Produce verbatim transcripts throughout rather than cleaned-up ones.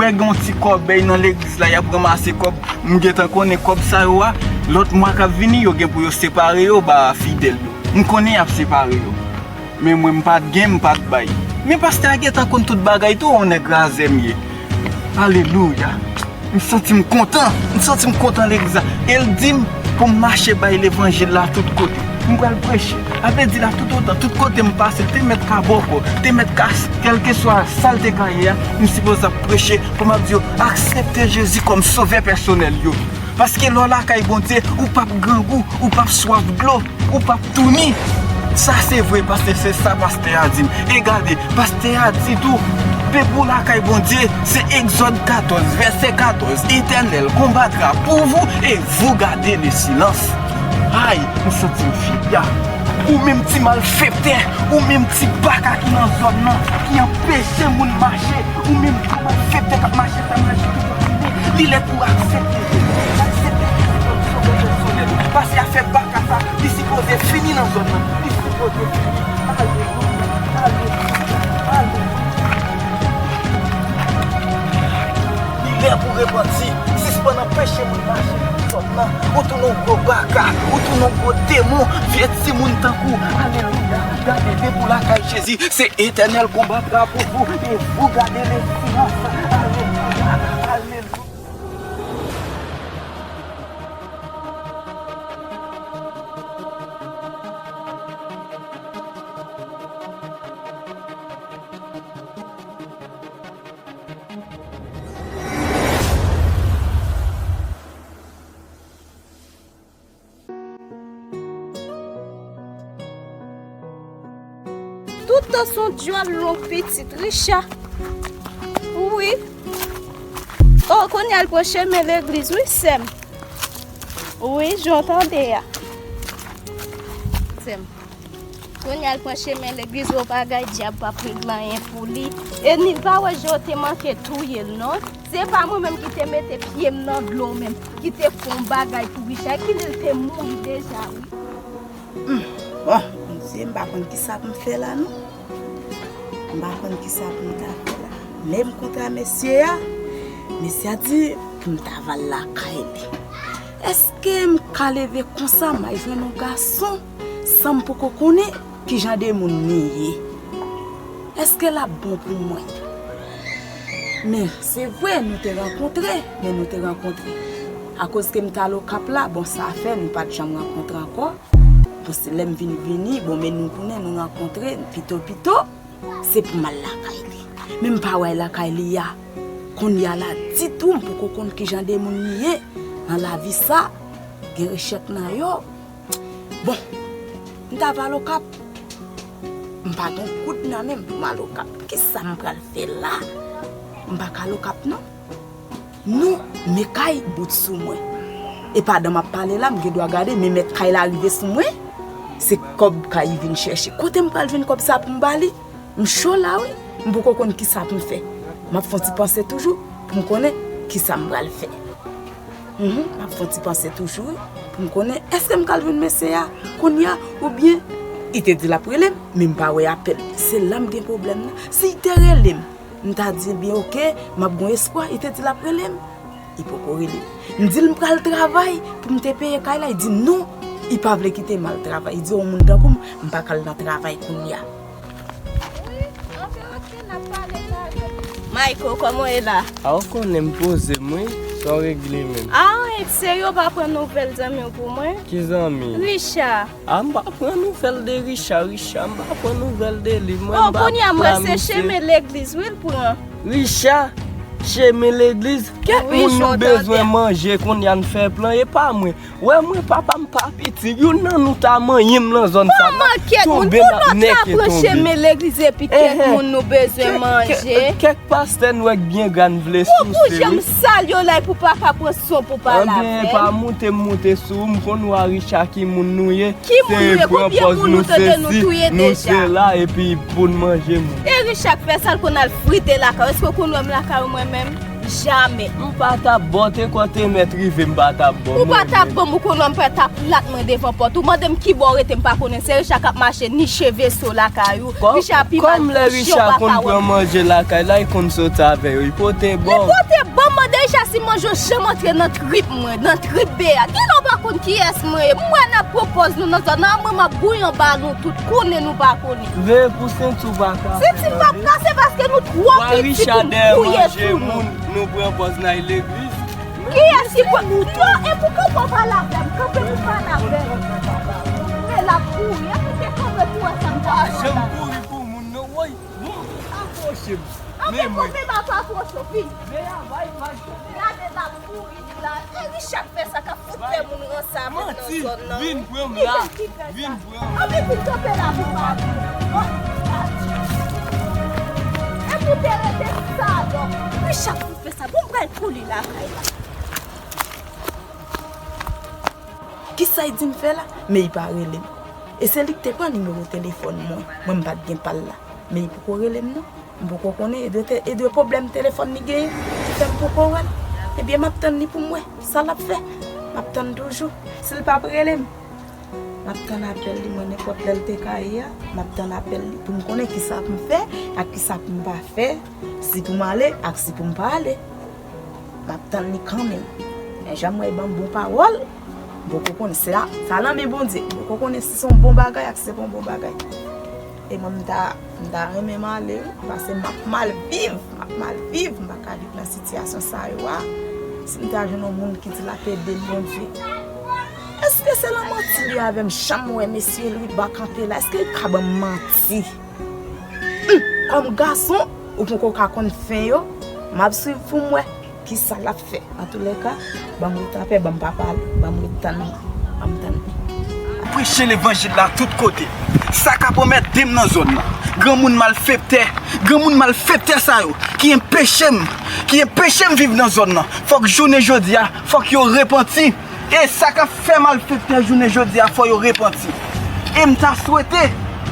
Gen yon ti kòbèy nan legliz la, y ap ranmase kòb. M gentan konnen kòb sa yo a, lòt mwa k ap vini, yo gen pou yo separe yo ba fidèl yo. M konnen y ap separe yo. Men mwen, m pa t gen, m pa t bay. Men pastè a gentan konn tout bagay tou, on nèg razè m ye. Alelouya. M santi m kontan. M santi m kontan legliz la. E l di m pou m mache bay levanjil la tout kote. M pral preche. A vle di la, toutotan, tout kote m pase, te mèt ka bòkò, te mèt ka, kèlkeswa sa l te ka ye a, m sipoze ap preche pou m ap di yo, aksepte Jezi kòm sovè pèsonèl yo. Paske lè w lakay Bondye, ou p ap grangou, ou p ap swaf dlo, ou p ap touni. Sa se vre, paske se sa pastè a di m. E gade, pastè a di tou, depi w lakay Bondye, se Egzòd katòz, vèsè katòz, Etènèl konbatra pou vou e vou gade le silans. Ay, m santi m fye. Ou menm ti malfektè, ou menm ti baka ki nan zòn nan, ki anpeche moun mache, ou menm ti malfektè k ap mache fè maji ki konfime, li lè pou aksepte Jezi. Aksepte Jezi kòm sovè pèsonèl. Pase afè baka sa, li sipoze fini nan zòn nan. Li sipoze fini. Alelouya. Alelouya. Alelouya. Li lè pou repanti. Sispann anpeche moun mache nan zòn nan. Ou tounen yon gwo baka. Ou tounen yon gwo demon. Vye timoun tankou. Alelouya. Gade, depi w lakay Jezi, se Etènèl konbatra pou vou. E vou gade le silans. Alelouya. Alelouya. Toutan se yon dyòl long pitit, Richa. Wi. O, kounye a l pran chemen legliz, wi, sè m. Wi, jan w tande a. Sè m. Kounye a l pran chemen legliz, o bagay dyab p ap regle anyen pou li. E ni l pa wè jan yo te manke touye l, non. Se pa mwen menm ki te mete pye m nan dlo menm, ki te fè yon bagay pou Richard, ki li l te mouri deja, wi. Hmm, bon, Bondye, m pa konn kisa pou m fè la, non. M pa konn kisa pou m ta fè la. Lè m kontre a mesye a, mesye a di pou m ta va l lakay li. Èske m ka leve konsa, m al jwenn yon gason, san m poko konnen kijan de moun li ye? Èske l ap bon pou mwen? Men, se vre, nou te rankontre, men nou te rankontre. Akoz ke m t al Okap la, bon, sa fè nou pa t janm rankontre ankò. Bon, se lè m vin vini, bon, men nou konnen nou rankontre pito pito, se pou m al lakay li. Men m pa wè lakay li a. Kounye a la ditou, m poko konn kijan de moun li ye nan lavi sa. Gen rechèk nan yo. Bon, m ta va Okap. M pa gen goud nan men m pou m al Okap. Kisa m pral fè la? M pa ka al Okap, non. Nou, men kay bout sou mwen. E pandan m ap pale la, m gen dwa gade, men mèt kay la rive sou mwen. Se kòb kay vin chèche. Kote m pral jwenn kòb sa pou m ba li? M cho la, wi. M poko konn kisa pou m fè. M ap fè yon ti panse toujou pou m konnen kisa m pral fè. Mhm, m ap fè yon ti panse toujou, wi, pou m konnen èske m ka al jwenn mesye a kounye a, oubyen li te di l ap rele m, men m pa wè apèl. Se la m gen pwoblèm nan. Si l te rele m, m ta di, ebyen, oke, m ap gen espwa, li te di l ap rele m. Li poko rele m. M di l m pral travay pou m te peye kay la, li di non, li pa vle kite m al travay. Li di yon moun tankou m, m pa ka al nan travay kounye a. Wi, oke, oke, n ap pale talè. Mayko, kòman w ye la? A, ou konnen m poze m, wi. Sa w regle menm? A, anyen serye, w pa pran nouvèl zanmi w pou mwen? Ki zanmi? Richard. A, m pa pran nouvèl de Richard, Richard, m pa pran nouvèl de li. Mwen, m pa pran misye. O, kounye a, m wè se chemen legliz, wi, l pran. Richard, chemen legliz? Kèk moun nou bezwen manje, kounye a n fè plan, e pa mwen. Wè mwen, papa m pa piti, youn nan nou ta manyen m nan zòn sa, n ap tonbe, n ap nèke tonbe. Kòman kèk moun? Yon lòt la pran chemen legliz epi kèk moun nou bezwen manje. Kèk pastè n wè k byen gra n vle souse, wi. Ou pou jan m sal yo la pou papa pran swen pou pale avè m. Anben, pa moute m moute sou ou, m konn ou a Richard ki moun nou ye. Ki moun nou ye? Konbyen moun nou tande nou touye deja? Se pran pòz nou sesi, nou sela, epi pou n manje moun. E Richard k fè sa l konn al frite lakay ou. Èske w konn wè m lakay ou mwen menm? Jamè. M pa t ap ba w, te kwè w te mèt rive, m pa t ap ba w. Ou pa t ap ban m, ou konnen m pa t ap plat mwen devan pòt. Ou mande m ki bò w rete, m pa konnen. Se Richard k ap mache niche veso lakay ou. Richard pi mal. Kòm lè Richard konn pran manje lakay la, li konn soti avè yo, li pote ba w. Li pote ba m, mande Richard si manje yo janm antre nan trip mwen, nan trip Bea. Genlè w pa konn kiyès mwen ye. M wè n ap pran pòz nou nan zòn nan, mwen m ap gouye anba nou tout, konnen nou pa konnen. Veye pou senti w pa kase. Senti m p ap kase paske nou twò piti pou m gouye sou nou. Nou pran pòz n al legliz. Kiyès ki pran? Non, e pou kanpe w pale avè m, kanpe pou pale avè m. Men l ap kouri, e pou te kanpe pou wè sa m t ap fè la. Pa janm kouri pou moun non, woy. Bon, apwoche m. Anben, bon, men m ap apwoche w, vini. Gade l ap kouri la. E Richard fè sa k ap fout fè moun ranse avè m nan zòn nan, wi. Li menm ki fè sa. Anben, vin kanpe la pou pale. E pou te rete salòp. Richard fè sa, bon, m pral kouri lakay la. Kisa l di m fè la? Men li pa rele m. E se li ki te pran nimewo telefòn mwen. Mwen m pa t gen pa l la. Men li poko rele m non. M poko konnen, e de te, e de pwoblèm telefòn li genyen ki fè m poko wè l. Ebyen, m ap tann li pou m wè sa l ap fè. M ap tann toujou. Si l p ap rele m, m ap tann apèl li, mwen, nenpòt lè l te ka ye a, m ap tann apèl li pou m konnen kisa pou m fè ak kisa pou m pa fè, si pou m ale ak si pou m pa ale. M ap tann li kanmenm. Men jan m wè l ban m bon pawòl, m poko konnen. Se a, sa nan men Bondye. M poko konnen si se yon bon bagay ak si se pa yon bon bagay. E mwen, m ta, m ta renmen m ale, wi, paske m ap mal viv, m ap mal viv, m pa ka viv nan sitiyasyon sa yo a. Si m ta jwenn yon moun ki di l ap ede m, Bondye. Èske se lan manti li avè m? Jan m wè mesye Louis Ba kanpe la, èske li ka ban m manti? Hum, kòm gason, ou poko ka konn fen yo, m ap swiv pou m wè kisa l ap fè. Antoulèka, ban m ret anpè, ban m pa pale, ban m ret tann li, ban m tann li. Preche levanjil la tout kote. Sa k ap anmède m nan zòn nan. Granmoun malfektè, granmoun malfektè sa yo ki enpeche m, ki enpeche m viv nan zòn nan. Fòk jounen jodi a, fòk yo repanti. E sa k ap fè malfektè jounen jodi a, fò yo repanti. E m ta swete,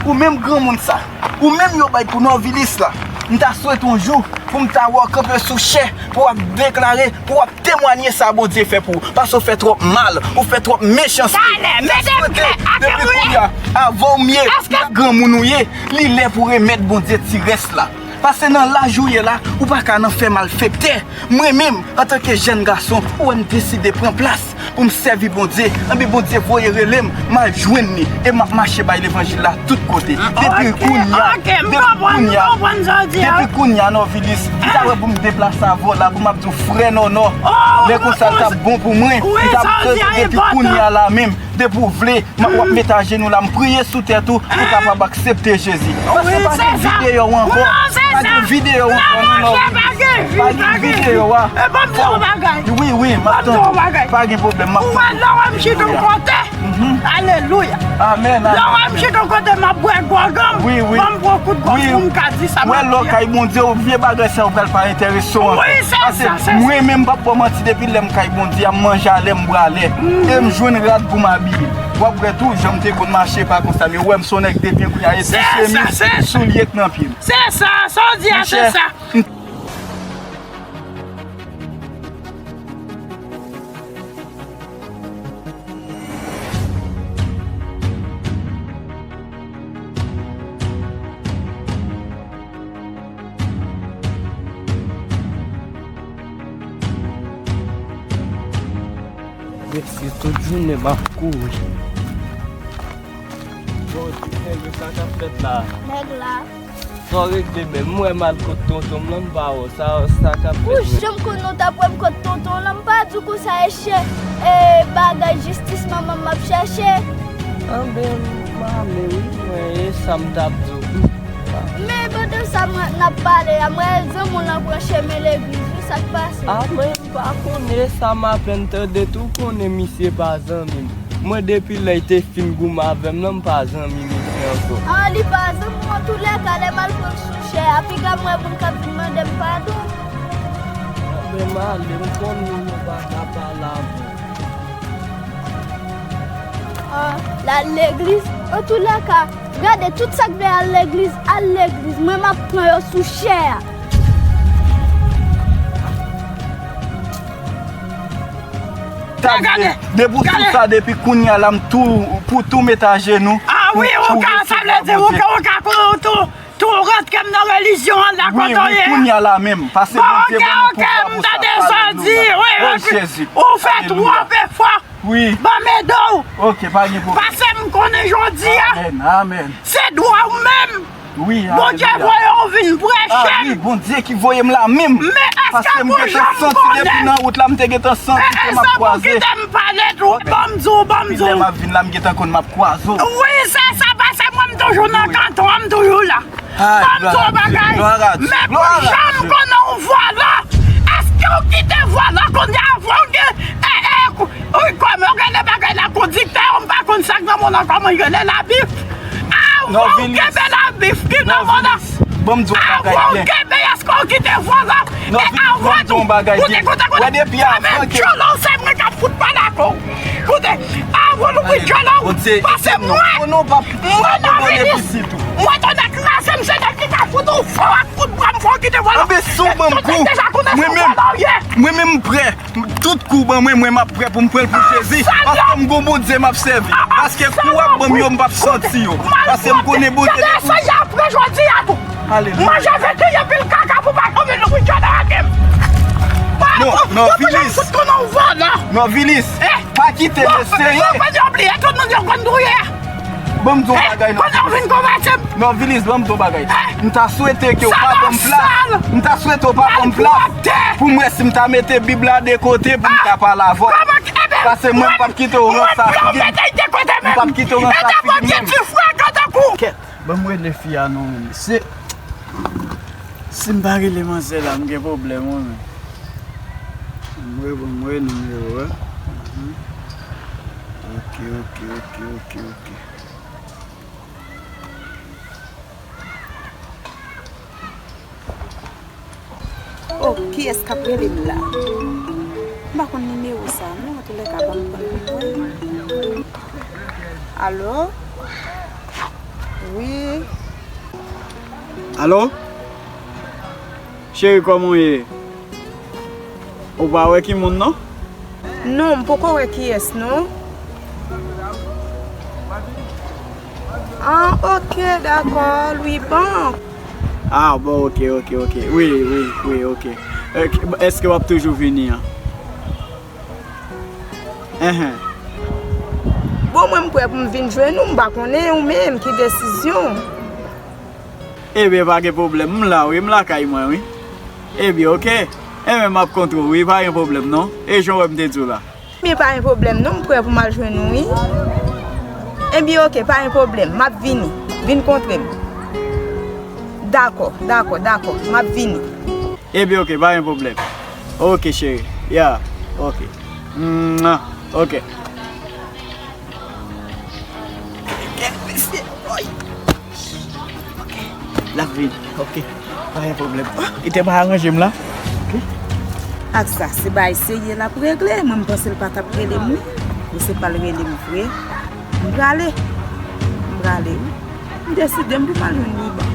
ou menm granmoun sa, ou menm yo bay pou Nòvilis la, m ta swete yon jou pou m ta wè w kanpe sou chè, pou w ap deklare, pou w ap temwanye sa Bondye fè pou ou. Paske w fè twòp mal, ou fè twòp mechanste. M ta swete, depi kounye a, avan w miye, granmoun ou ye, li lè pou w remèt Bondye ti rès la. Paske nan laj ou ye la, ou pa ka nan fè malfektè. Mwen menm, antanke jèn gason, ou wè m deside pran plas pou m sèvi Bondye. Anben, Bondye voye rele m, m al jwenn li. E m ap mache bay levanjil la tout kote. Depi kounye a, depi kounye a, depi kounye a, Nòvilis, m ta wè pou m deplase avè w la, pou m ap di w frè Nònò. Lè konsa, l t ap bon pou mwen. M t ap tande depi kounye a la menm, depi w vle. M ap, w ap met ajenou la, m priye sou tèt ou, ou kapab aksepte Jezi. Paske pa gen vi deyò w ankò. Pa gen vi deyò w ankò, non, non. Pa gen vi deyò a. Wi, wi, m ap tande. Pa gen pwoblèm, m ap tande. Alelouya. Amèn, amèn. Wi, wi. Wè lè w kay Bondye, ou vye bagay sa yo pral pa enterese w ankò. Paske mwen menm, m p ap ba w manti, depi lè m kay Bondye a, m manje alè, m bwè alè. E m jwenn rad pou m abiye. W ap wè tou, jan m te konn mache pa konsa, men ou wè m se yon nèg de byen kounye a, e ti chemiz, soulye k nan pye m. Se sa, sa w di a, se sa. Mesye, tout jounen m ap kouri. Bon, ti nèg yo, sa k ap fèt la? Nèg la. Sa w regle menm? M wè m al kot tonton m lan, m pa wè w. Sa, sa k ap fèt menm? Ou janm konnen w t ap wè m kot tonton w lan, m pa di w konsa, e chè, e bagay jistis manman m ap chèche. Anben, m ale wi, mwen, e sa m t ap di w. Men pandan sa mwen, n ap pale a, m wè zanmi w lan pran chemen legliz, wi, sa k pase? A, mwen, m pa konnen, sa m apèn tande tou, konnen misye pa zanmi m. Mwen, depi lè l te fin goumen avè m lan, m pa zanmi misye ankò. A, li pa zanmi w, antoulèka, lè m al pran l sou chè a, piga m wè moun k ap vin mande m padon. Anben, m ale, m konnen nou pa ka pale avè m. A, l al legliz? Antoulèka, gade, tout sa k vle al legliz, al legliz. Mwen, m ap pran yo sou chè a. Sa vle, depi w sou sa, depi kounye a la, m tou, pou tou met ajenou. Ah wi, ou ka, sa vle di, ou ka, ou ka tou, tou rantre m nan relijyon an la, kote w ye. Wi, kounye a la menm. Pase Bondye ban nou pouvwa pou sa. Alelouya. Oh, Jezi. Ou fè twòp efò. Wi. Ban m ede w. Ok, pa gen pwoblèm. Pase m konnen jodi a. Amèn, amèn. Se dwa w menm. Wi, alelouya. Bondye voye w vin preche m. Ah wi, Bondye ki voye m la menm. Men èske pou jan m konnen? Paske m gentan santi depi nan wout la, m te gentan santi ke m ap kwaze. Èske pou kite m pale tou? Ban m di w, ban m di w. Depi lè m ap vin la, m gentan konn m ap kwaze w. Wi, se sa, pase mwen m toujou nan kanton an, m toujou la. Ban m di w yon bagay. Men pou jan m konnen w vòlò, èske w kite vòlò kounye a avan w gen, e, e, kou-, wi, kòman yo rele bagay la, kondiktè, m pa konn sa k nan mond nan, kòman yo rele labif. Avan w kenbe labif ki nan mond nan. Ban m di w yon bagay byen. Avan w kenbe, èske w kite vòlò? E avan tou, koute, koute, koute. Wè depi avan ke djòlò, se mwen k ap fout pale ak ou. Koute, avan nou pran djòlò, pase mwen. Mwen nan minis. Mwen tande kraze m, se nèg ki ka fout ou fò ak fout bra m fò ki te vòlò. Anben si w ban m kou, mwen menm, mwen menm m prè. Tout kou ban mwen, mwen m ap prè pou m pran l pou Jezi. Paske m gon Bondye m ap sèvi. Paske kou w ap ban m yo, m p ap santi yo. Paske m konnen Bondye depi. Alelouya. Manje vekeye pil kaka pou pa konn vin louvri djòlò ak m. Non, non, Vilis. Non, Vilis. Pa kite mesye. Yo pa di obliye tout moun yo konn touye. Ban m di w yon bagay non. Konnen w vin konvèti m. Non, Vilis, ban m di w yon bagay. M ta swete ke w pa ban m plas. M ta swete w pa ban m plas pou m wè si m ta mete Bib la de kote pou m ka pale avè w. Paske mwen, m p ap kite w ranse a figi m. M p ap kite w ranse a figi m menm. Kèt, ban m rele fi a non, menm. Se, si m pa rele manzè la, m gen pwoblèm, wi, menm. Ban m wè, ban m wè nimewo a. Mhm. Ok, ok, ok, ok, ok. Oh, kiyès k ap rele m la? M pa konn nimewo sa non, antoulèka, ban m pran l pou m wè. Alo? Wi. Alo? Cheri, kòman w ye? Ou pa wè ki moun non? Non, m poko wè kiyès non. Ah, ok, dakò, Louis Bank. Ah, bon, ok, ok, ok. Wi, wi, wi, ok. Èske w ap toujou vini an? Enhen. Bon, mwen, m prè pou m vin jwenn ou, m pa konnen ou menm ki desizyon w. Ebyen, pa gen pwoblèm. M la, wi, m lakay mwen, wi. Ebyen, ok. Enben, m ap kontre w, wi, pa gen pwoblèm, non. E jan w wè m te di w la. Ebyen, pa gen pwoblèm, non, m prè pou m al jwenn ou, wi. Ebyen, ok, pa gen pwoblèm, m ap vini. Vin kontre m. Dakò, dakò, dakò, m ap vini. Ebyen, ok, pa gen pwoblèm. Ok, cheri. Ya, ok. Mwa, ok. Kèt, mesye, woy. Ok. L ap vini. Ok. Pa gen pwoblèm. Li te pa aranje m la. Ok. Ak sa, se bagay serye l ap regle. Mwen, m panse l pa t ap rele m, wi. Men se pa l rele m vre. M prale. M prale, wi. M deside m pou m al jwenn Liban.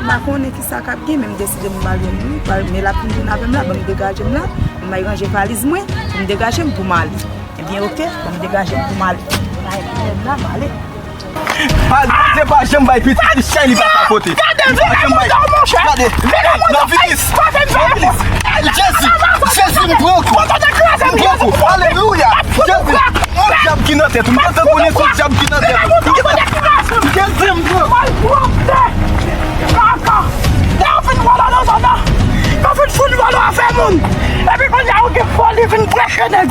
M pa konnen ki sa k ap gen, men m deside m pou m al jwenn li. Men l ap vin vin avè m la, ban m degaje m la. Ban m al ranje valiz mwen, pou m degaje m pou m ale. Ebyen, ok, ban m degaje m pou m ale. Bay pwoblèm la, m ale. Bondye pa janm bay pitit li chay li pa kapote. Li pa janm bay. Gade, non, Vilis. Non, Vilis. Jezi. Jezi, m pran kou. M pran kou. Alelouya. Jezi. Yon dyab ki nan tèt ou. M gentan konnen se yon dyab ki nan tèt ou. M gentan, m gentan, m pran. Malpwòpte. Kaka. Lè yo fin vòlò nan zòn nan, yo fin fout vòlò afè moun. Epi kounye a, yo gen foli vin preche nèg.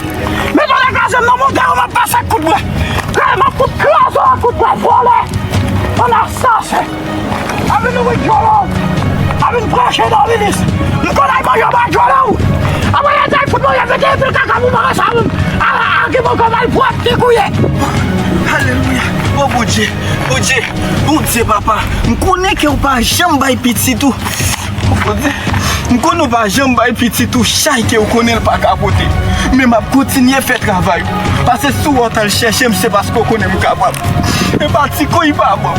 Men vòlò kraze m nan montagne, m ap pase ak kout bwa. Kay m ap fout kraze w ak kout bwa, vòlè. Bann asasen. A vin ouvri djòlè w. A vin preche nan minis. M konn al manje w pa djòlè w. Apre lè sa, fout manje vete epi l kaka pou mare sa moun. A, a, a, ki poko malpwòpte kou ye. Alelouya. O Bondye, Bondye, Bondye, papa. M konnen ke w pa janm bay pitit ou. M konnen w pa janm bay pitit ou chay ke w konnen l pa ka pote. Men m ap kontinye fè travay ou. Paske si w wè w t al chèche m, se paske w konnen m kapab. E pa ti kou li pa bon.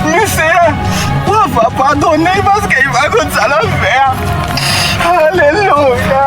Men Seyè, papa, padone l paske li pa konn sa l ap fè a. Alelouya.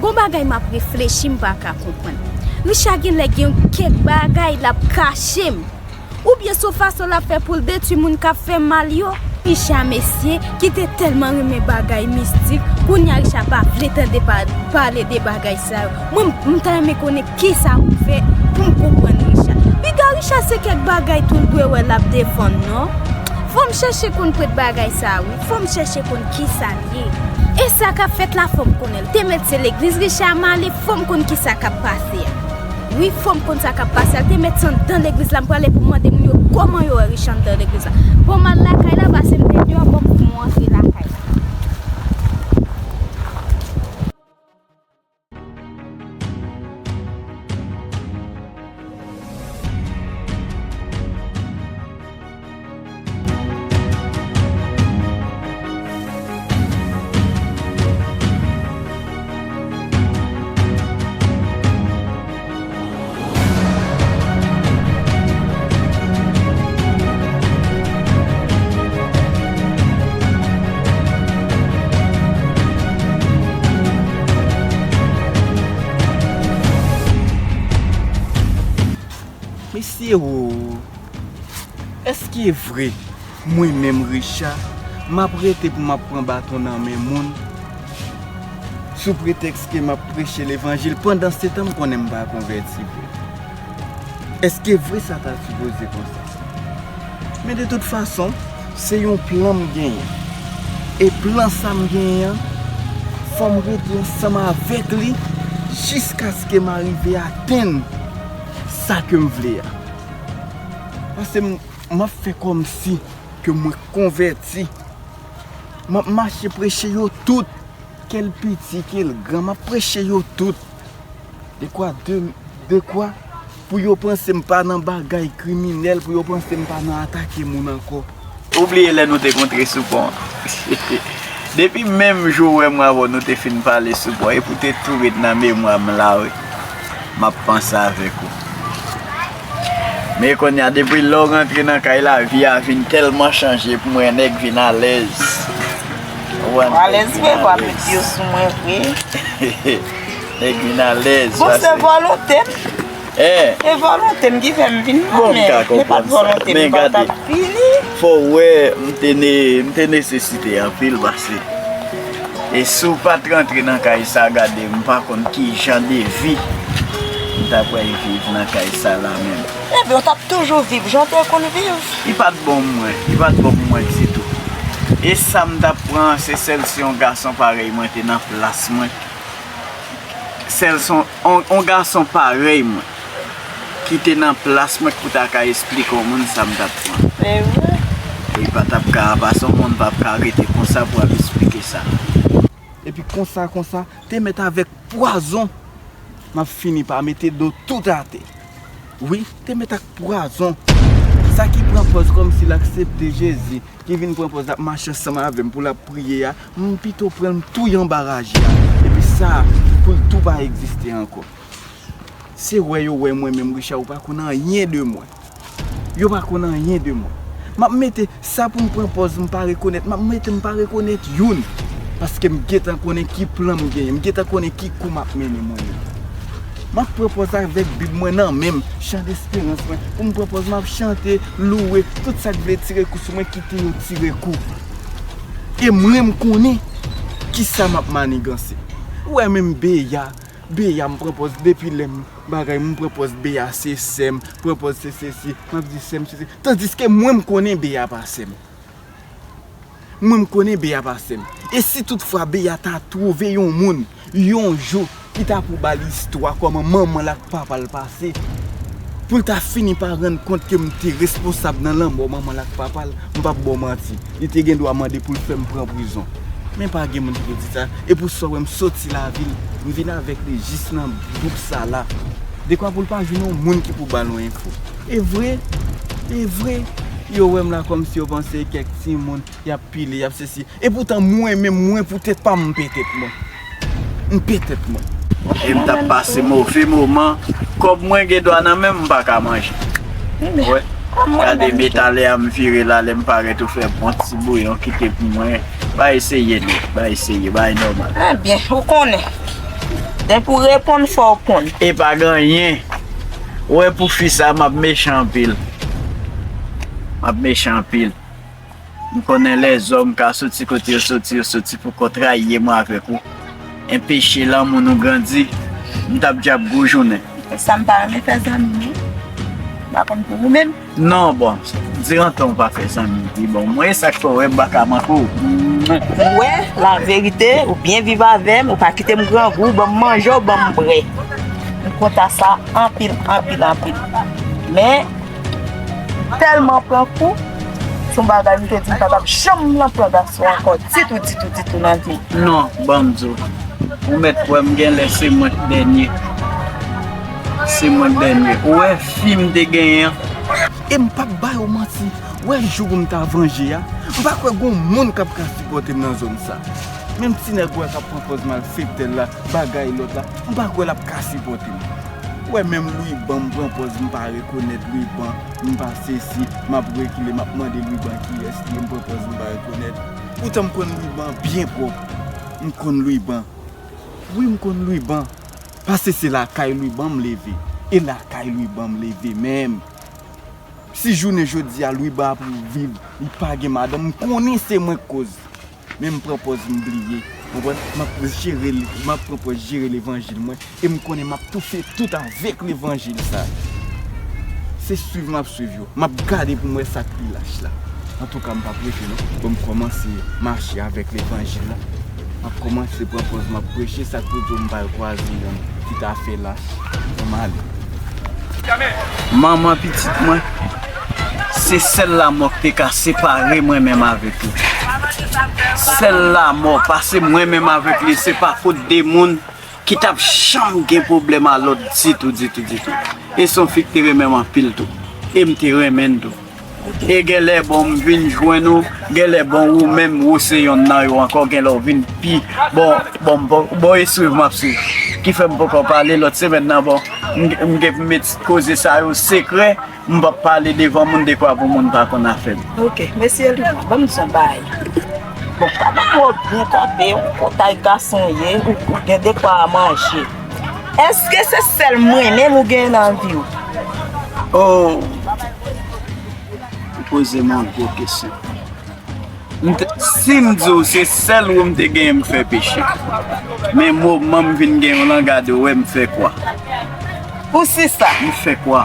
Yon bagay m ap reflechi, m pa ka konprann. Richard genlè gen kèk bagay l ap kache m. Oubyen se yon fason l ap fè pou l detwi moun k ap fè mal yo. Richard mesye ki te tèlman renmen bagay mistik, kounye a Richard pa vle tande pa, pale de bagay sa yo. Mwen, m ta renmen konnen kisa pou m fè pou m konprann Richard. Piga Richard se kèk bagay tou l dwe wè l ap defann non. Fò m chèche konn prèt bagay sa wi, fò m chèche konn kisa l ye. E sa k ap fèt la fò m konnen l. Te mèt se legliz Richard m ale, fò m konn kisa k ap pase a. Wi, fò m konn sa k ap pase a. L te mèt se anndan legliz la, m prale pou m mande moun yo kòman yo wè Richard anndan legliz la. Bon, m al lakay la, pase m te deyò, bon, m fè yon antre lakay la. Mesye, o, èske vre mwen menm Richard, m ap rete pou m ap pran baton nan men moun sou pretèks ke m ap preche levanjil, pandansetan m konnen m pa konvèti vre? Èske vre sa ta sipoze konsa? Men de tout fason, se yon plan m genyen. E plan sa m genyen an, fò m rete ansanm avèk li jiskaske m arive atenn sa ke m vle a. Paske m, m ap fè kòmsi ke mwen konvèti. M ap mache preche yo tout, ke l piti, ke l gran, m ap preche yo tout. Dekwa de, dekwa pou yo panse m pa nan bagay kriminèl, pou yo panse m pa nan atake moun ankò. Ou bliye lè nou te kontre sou pon an? Depi menm jou ou wè mwen avè w nou te fin pale sou pon, epi w te tou ret nan memwa m la wi. M ap panse avèk ou. Men kounye a, depi lè w rantre nan kay la, vi a vin tèlman chanje pou mwen, nèg vin alèz. Ou alèz vre, w ap met yo sou mwen vre. Nèg vin alèz. Bon, se volonte m. Eh. Se volonte m ki fè m vin nan, men se pa t volonte m, m pa t ap vini. Fò w wè, m te ne, m te nesesite anpil, paske e si w pa t rantre nan kay sa, gade, m pa konn ki jan de vi m ta pral viv nan kay sa la menm. Ebyen, w t ap toujou viv jan w te konn viv. Li pa t bon pou mwen, li pa t bon pou mwen ditou. E sa m t ap pran, se sèl si yon gason parèy mwen te nan plas mwen. Sèl si yon, yon, yon gason parèy mwen ki te nan plas mwen k pou ta ka esplike yon moun sa m t ap pran. Se vre. Li pa t ap ka, pase yon moun p ap ka rete konsa pou ap esplike sa. Epi konsa, konsa, te mèt avèk pwazon, m ap fini pa mete do tout atè. Wi, te mèt ak pwazon. Sa ki pran pòz kòmsi l aksepte Jezi, ki vin pran pòz l ap mache ansanm avè m pou l ap priye a, m pito pran l m touye anba raje a. Epi sa, pou l tou pa egziste ankò. Se wè yo wè mwen menm Richard, yo pa konn anyen de mwen. Yo pa konn anyen de mwen. M ap mete sa pou m pran pòz m pa rekonèt, m ap mete m pa rekonèt youn. Paske m gentan konnen ki plan m genyen, m gentan konnen ki kou m ap mennen mwen menm. M ap pran pòz avèk Bib mwen nan men m, chan desperans mwen, pou m pran pòz m ap chante, louwe, tout sa k vle tire kou sou mwen, kite yo tire kou. E mwen m konnen kisa m ap maniganse. Ou wè menm Beya, Beya m pran pòz depi lè m bagay, m pran pòz Beya se sè m, pran pòz se sesi, m ap di sè m sesi. Tandiske mwen m konnen Beya pa sè m. Mwen m konnen Beya pa sè m. E si toutfwa Beya ta twouve yon moun, yon jou, ki ta pou ba l istwa kòman manman l ak papa l pase, pou l ta fini pa rann kont ke m te responsab nan lanmò manman l ak papa l, m p ap ba w manti. Li te gen dwa mande pou l fè m pran prizon. Men pa gen moun ki te di sa. E pou sa w wè m soti lavil, m vin avèk li jis nan bouk sa la. Dekwa pou l pa jwenn yon moun ki pou ba l yon enfo. E vre, e vre, yo wè m la kòmsi yo panse e kèk timoun, y ap pile, y ap sesi. Epoutan mwen menm, mwen pou tèt pa m, m peye tèt mwen. M peye tèt mwen. E m t ap pase move moman. Kòb mwen gen dwa nan men m, m pa ka manje. Wè. Gade, men talè a m vire la, lè m parèt ou fè bon ti bouyon kite pou mwen. Ba eseye non, ba eseye, bay nòmal. Ebyen, ou konnen. Depi w reponn, fò w konn. E pa gen anyen. Ou wè pou fi sa, m ap mechan anpil. M ap mechan anpil. M konnen lèzòm ka soti kote yo soti, yo soti pou kontraye mwen avèk ou. Enpeche lanmou nou grandi. M t ap di ap gwo jounen. Sa m pa renmen fè zanmi, non. M pa konn pou ou menm. Non, bon, di antan ou pa fè zanmi pi bon. Mwen, e sa k fè w wè m pa ka manke w. Ou wè, laverite, ou byen viv avè m, ou pa kite m grangou, ou ban m manje, ou ban m bwè. M kontan sa anpil, anpil, anpil. Men, tèlman pran kou, se yon bagay m te di m pa t ap janm nan pran gason ankò ditou, ditou, ditou nan vi m. Non, ban m di w. Ou mèt kwè m genlè se mwen k dènye. Se mwen k dènye. Ou wè fi m te genyen an? E m p ap ba yo manti. Ou wè jou pou m ta vanje a, m pa kwè gon moun k ap ka sipòte m nan zòn sa. Menm ti nèg ou wè k ap pran pòz malfektè la, bagay lòt la, m pa kwè l ap ka sipòte m. Ou wè menm Lwiban, m pran pòz m pa rekonèt Lwiban, m pa sesi, m ap rekile, m ap mande Lwiban kiyès li ye, m pran pòz m pa rekonèt. Poutan m konn Lwiban byen pwòp. M konn Lwiban. Wi, m konn Lwiban. Paske se lakay Lwiban m leve. E lakay Lwiban m leve menm. Si jounen jodi a Lwiban ap viv, li pa gen madanm, m konnen se mwen k koz. Men m pran pòz m bliye. Konprann? M ap jere, m ap pran pòz jere levanjil mwen. E m konnen m ap tou fè tout avèk levanjil sa. Se swiv m ap swiv yo. M ap gade pou m wè sa k pi lach la. Antouka, m p ap rete non. Bon, m kòmanse mache avèk levanjil la. M ap kòmanse pran pòz m ap preche, sa k pou di w m pa al kwaze youn ki ta fè lach. Bon, m ale. Manman pitit mwen, se sèl lanmò k te ka separe mwen menm avèk li. Sèl lanmò, pase mwen menm avèk li, se pa fot de moun ki t ap janm gen pwoblèm a lòt ditou, ditou, ditou. E se yon fi k te renmen m anpil tou. E m te renmen l tou. E genlè, bon, m vin jwenn ou, genlè, bon, ou menm, ou se yonn nan yo ankò, genlè w vin pi, bon, bon, bon, bon, e swiv m ap swiv. Ki fè m poko pale lòt semèn nan, bon, m, m gen pou met koze sa yo sekrè, m p ap pale devan moun dekwa pou moun pa konn afè m. Ok, mesye Lima, ban m di w yon bagay. Bon, pa gen twò byen kanpe, ou kontay gason ye, ou, ou gen dekwa manje. Èske se sèl mwen menm ou gen nan vi w? Oh! Ou poze m yon gwo kesyon. M te, si m di w se sèl ou m te genyen m fè peche. Men moman m vin gen yon langad ou wè m fè kwa. Pou si sa. M fè kwa.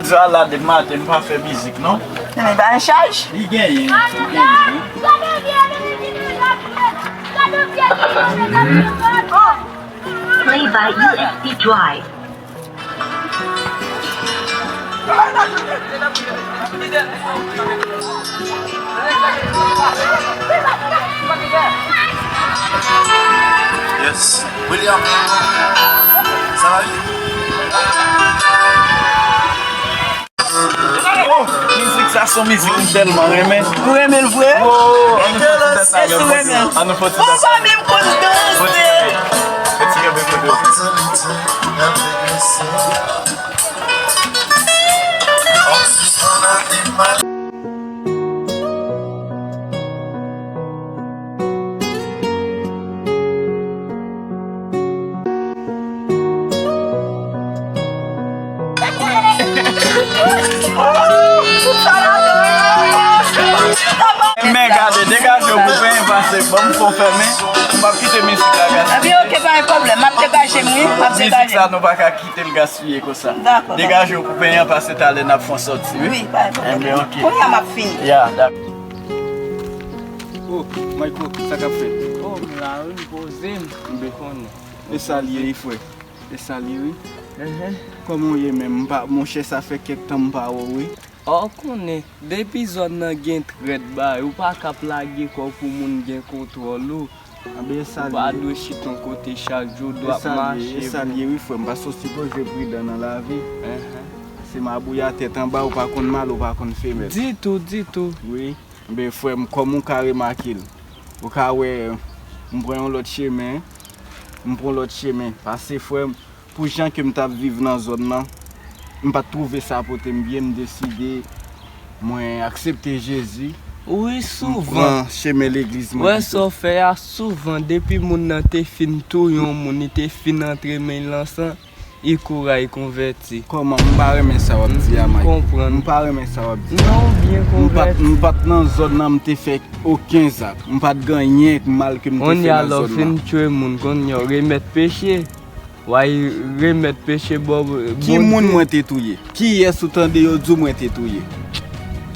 Di a la de maten m pa fè mizik non. Men pa an chaj? Li genyen, li genyen. Play by U S B Drive. Yes. William. Sa va, wi? Oh, mizik sa se yon mizik m tèlman renmen. Ou renmen l vre? Oh, ann nou fè ti tèt la. Èske w renmen l? Ann nou fè ti tèt la. Bon, pa menm konn danse. Fè ti tèt la. Fè ti tèt la. Men gade, degaje w pou penyen pase, ban m fè w fèmen, m p ap kite mizik la gate. Ebyen, ok, pa gen pwoblèm, m ap degaje m, wi, m ap degaje m. Mizik sa, nou pa ka kite l gaspiye konsa. Dakò, dakò. Degaje w pou penyen pase, talè n ap fè yon sòti, wi. Wi, pa gen pwoblèm. Ebyen, ok. Kounye a m ap fini. Ya, dakò. Oh, Mayko, sa k ap fèt? Oh, m la, wi, m poze m. M konnen. E sa l ye, wi, frè? E sa l ye, wi. Enhen. Kòman w ye menm? M pa, monchè, sa fè kèk tan m pa wè w, wi. Oh, w konnen, depi zòn nan gen trèt bay, ou pa ka ap lage kò w pou moun gen kontwòl ou. Anben, e sa l ye. Ou pa dwe chita yon kote chak jou, w dwe ap mache. E sa l ye, wi, frè m, paske w sipoze pridan nan lavi. Enhen. Se mabouya tèt anba, ou pa konn mal, ou pa konn femèl. Ditou, ditou. Wi. Enben, frè m, kòm ou ka remake l, ou ka wè, m pran yon lòt chemen, m pran yon lòt chemen. Paske, frè m, pou jan ke m t ap viv nan zòn nan, m pa t twouve sa pote m byen, m deside, mwen aksepte Jezi, Wi, m souvan. pran chemen legliz mwen Wè pito. sa w fè a souvan, depi moun nan te fin touye yon moun, li te fin antre men l nan san, li kouri al konvèti. Kòman? M pa renmen sa w ap di a, M Mike. konprann. M pa renmen sa w ap di a. Non, ou byen M pa t, konvèti. m pa t nan zòn nan, m te fè okenn zak. M pa t gen anyen mal ke m te Kounye fè a nan lè w zòn fin nan. tchwe moun, kounye a w remèt peche. W al remèt peche bò Ki Bondye. moun mwen te touye? Kiyès ou tande yo di w mwen te touye?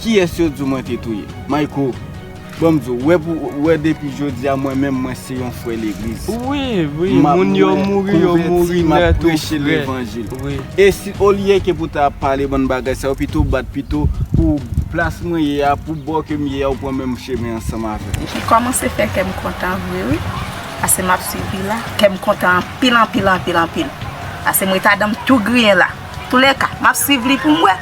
Kiyès yo di w mwen te touye? Mayko, ban m di w, wè pou, wè depi jodi a, mwen menm, mwen se yon frè legliz. Wi, wi, M ap moun yo mwen mouri, yo konvèti, mouri m ap nèt, ou preche frè. levanjil. Wi. E si, olye ke pou ta ap pale bann bagay sa yo, pito bat, pito pou plas mwen ye a, pou bò ke m ye a, ou pran menm chemen ansanm avè m. Li kòmanse fè kè m kontan vre, wi. Paske m ap swiv li la. Kè m kontan anpil, anpil, anpil, anpil. Paske m ret adan m tou griyen la. Toulèka, m ap swiv li pou m wè.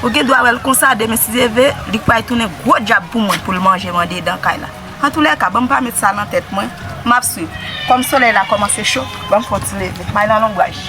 Ou gen dwa wè l konsa, demen si Dye vle, li pral tounen gwo dyab pou mwen, pou l manje m andedan kay la. Antoulèka, ban m pa met sa nan tèt mwen. M ap swiv. Kòm solèy la kòmanse cho, ban m fè yon ti leve. M al nan lonbraj.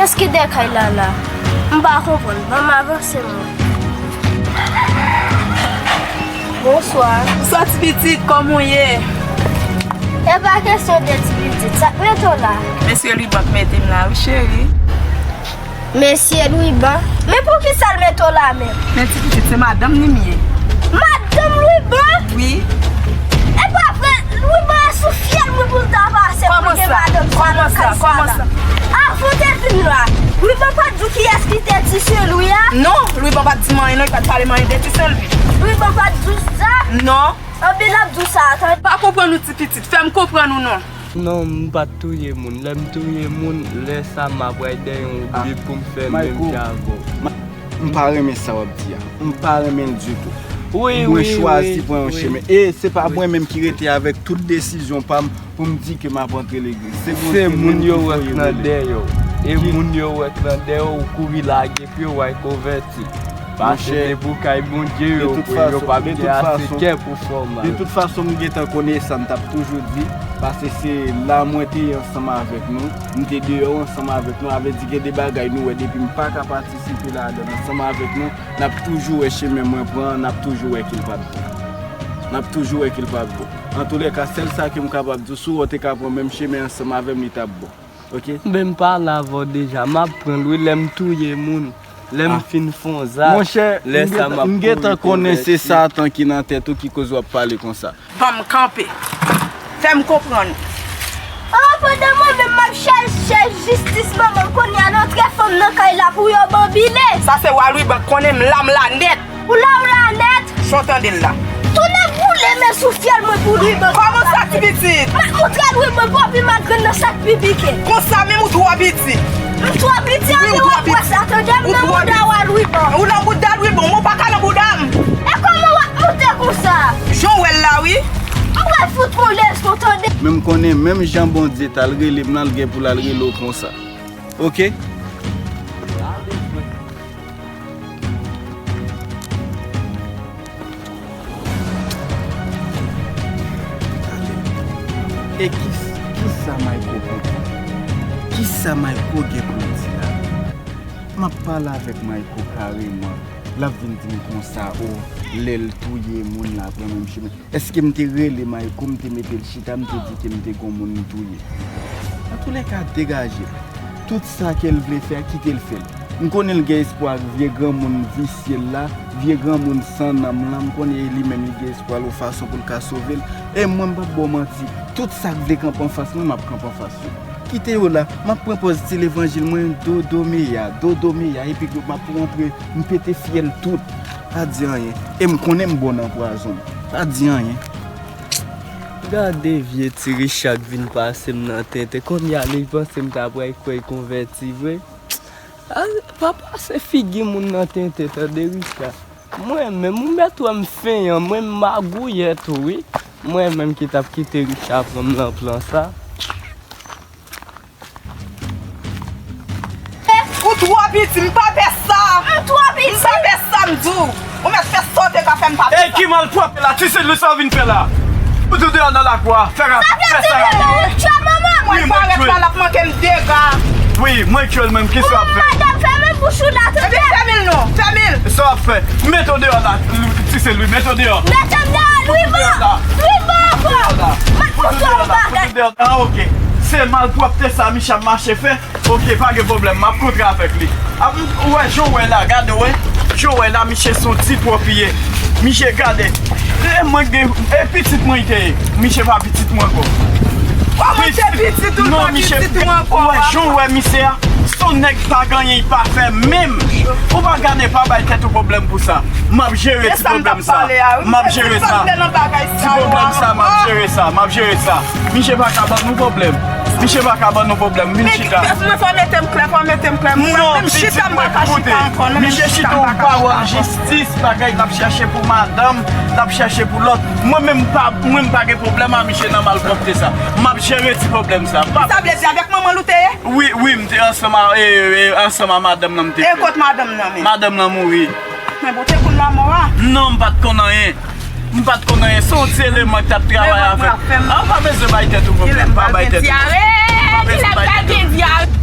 Èske dèkay la la? M pa konprann. Ban m avanse mwen. Bonswa. Bonswa, ti pitit, kòman w ye? E pa kesyon de ti pitit. Sa k mete w la? Mesye Louis Bank mete m la, wi, cheri. Mesye Louis Bank? Men poukisa l mete w la menm? Men ti pitit, se madanm li m ye. Madanm Louis Bank? Wi. E pa vre, Louis Bank sou fyèl mwen pou l ta pase pou l gen madanm sa nan kay sa la. Avan w te vin la, Louis Bank pa t di w kiyès ki te tiye Louis a? Non, Louis Bank pa t di m anyen non, li pa t pale m anyen de tiye Louis. Louis Bank pa t di w sa? Non. Anben n ap di w sa, tande. Pa konprann ou ti pitit, fè m konprann ou non. Non, m pa t touye moun. Lè m touye moun, lè sa m ap ray dèyè yon bib pou m fè menm jan avè w. M pa renmen sa w ap di a. M pa renmen l ditou. Wi, Mwen wi, chwazi wi, pran yon wi. chemen. E se pa mwen menm ki rete avèk tout desizyon pa m pou m di ke m ap antre legliz. Se Se Bondye moun menm yo ki wè k voye nan rele. dèyè w. E Ki moun yo wè k nan dèyè w, ou kouri lage pye w al konvèti. Paske Monchè, se pou kay Bondye de yo tout pou yo fason, pa de gen tout ase fason, kè pou fè w mal. de tout fason, m gentan konnen sa m t ap toujou di, paske se la mwen te ye ansanm avèk nou, m te deyò ansanm avèk nou, avè di gen de bagay nou wè depi m pa ka patisipe ladan ansanm avèk nou, n ap toujou wè chemen mwen pran, n ap toujou wè ke l p ap bon. N ap toujou wè ke l p ap bon. Antoulèka, sèl sa ke m kapab di w, si w te ka pran menm chemen ansanm avè m, li t ap bon. Ok? Ben, m pale avè w deja. M ap pran l, wi, lè m touye moun, lè m Ah. fin fè yon zak, Monchè, lè m sa gen-, m ap m gentan kouri konnen se konvèti. Satan ki nan tèt ou ki koz w ap pale konsa. Ban m kanpe. Fè m konprann. Ah, pandan mwen menm m ap chèche jistis manman m, kounye a n antre fanm nan kay la pou yo banbile. Sa se wa Louis Bank konnen m la, m la nèt. Ou la, ou la nèt. Sa w tande l la? Tonnè boule men sou fyèl mwen pou Louis Bank. Kòman sa, ti pitit? M ap montre Louis Bank, w ap vin ap grenn nan sa k pi pike. Konsa menm ou twò piti. M twò piti, Wi, ou twò piti. Sa tande m nan bouda w a Louis Bank. Ou nan bouda Louis Bank, ou pa ka nan bouda m. E kòman w ap monte konsa? Jan w wè l la, wi. M pral fout yon lèson, tande. Men m konnen, menm jan Bondye t al rele m nan, l gen pou l al rele w konsa. Ok? E ki, kisa Mayko konprann? Kisa Mayko gen pou l di la? M ap pale avèk Mayko kareman. L ap vin di m konsa, o, lè l touye moun la pran menm chemen. Èske m te rele Mayko, m te mete l chita, m te di ke m te gon moun m touye? Antoulèka, degaje l. Tout sa ke l vle fè a, kite l fè l. M konnen l gen espwa ak vye granmoun visye l la, vye granmoun san nanm lan, m konnen e li menm li gen espwa l yon fason pou l ka sove l. E mwen, m p ap ba w manti, tout sa k vle kanpe anfas mwen, m ap kanpe anfas yo. Kite yo la, m ap pran pòz ti levanjil mwen, dodo meya, dodo meya, epi m ap rantre, m pete fyèl tout. Pa di anyen. E m konnen m bon nan pwazon. Pa di anyen. Gade vye ti Richard vin pase m nan tenten. Kounye a li panse m ta pral kwè l konvèti vre. A, pa pase figi moun nan tenten, tande Richard. Mwen menm, ou mèt wè m fenyan, mwen m magouyè tou wi. Mwen menm ki t ap kite Richard pran m nan plan sa. Ou twò piti, m pa fè sa. M twò piti. M pa fè sa, m di w. Ou mèt fè sa w te ka fè, m pa fè sa. Ey, ki malpwòpte la? Ti Sèl, sa w vin fè la? Ou tou deyò nan lakou a. Fè rapid, fè sa rapid. Ou tchwe manman. Mwen parèt la, l ap manke m dega. Wi, mwen tchwe l menm, ki sa w ap fè? Madanm, fèmen bouch ou la, tande. Ebyen, fèmen l non, fèmen l. Sa w ap fè? Mete w deyò la, Ti Sèl, wi, mete w deyò. Mete m deyò, Lwivan. Lwivan, ankò. Mwen kontan yon bagay. Ah, ok. Se malpwòpte sa misye ap mache fè. Ok, pa gen pwoblèm, m ap kontre avèk li. Ap, ou wè, jan w wè la, gade, w wè. Jan w wè la, misye se yon ti pwòp li ye. Misye, gade. E mwen gen, e pitit mwen li te ye. Misye pa pitit mwen ankò. Kòman se pitit ou, l pa pitit ou ankò? Ou wè, jan w wè misye a, se yon nèg pa gen anyen, li pa fè menm. Ou pa gade, pa bay tèt ou pwoblèm pou sa. M ap jere ti pwoblèm sa. M ap jere sa. Ti pwoblèm sa, m ap jere sa. M ap jere sa. Misye pa ka ban nou pwoblèm. Misye pa ka ban nou pwoblèm. Vin chita. Mwen fò mete m klè, fò mete m klè. Mwen menm chita, m pa ka chita ankò. Non, misye chita yon pawòl jistis, bagay l ap chèche pou madanm, l ap chèche pou lòt. Mwen menm pa, mwen m pa gen pwoblèm a misye nan malpwòpte sa. M ap jere ti pwoblèm sa. Sa vle di avèk manman l ou te ye? Wi, wi, m te ansanm a, e, e, ansanm a madanm nan m te fè. E kot madanm nan menm? Madanm nan mouri. Men bon, te konn lanmò a? Non, m pa t konn anyen. M pa t konn anyen. Se yon ti eleman ki t ap travay avè m. Ah, pa bezwen bay tèt ou pwoblèm. Pa bay tèt ou pwoblèm. Pa bezwen bay tèt ou pwoblèm.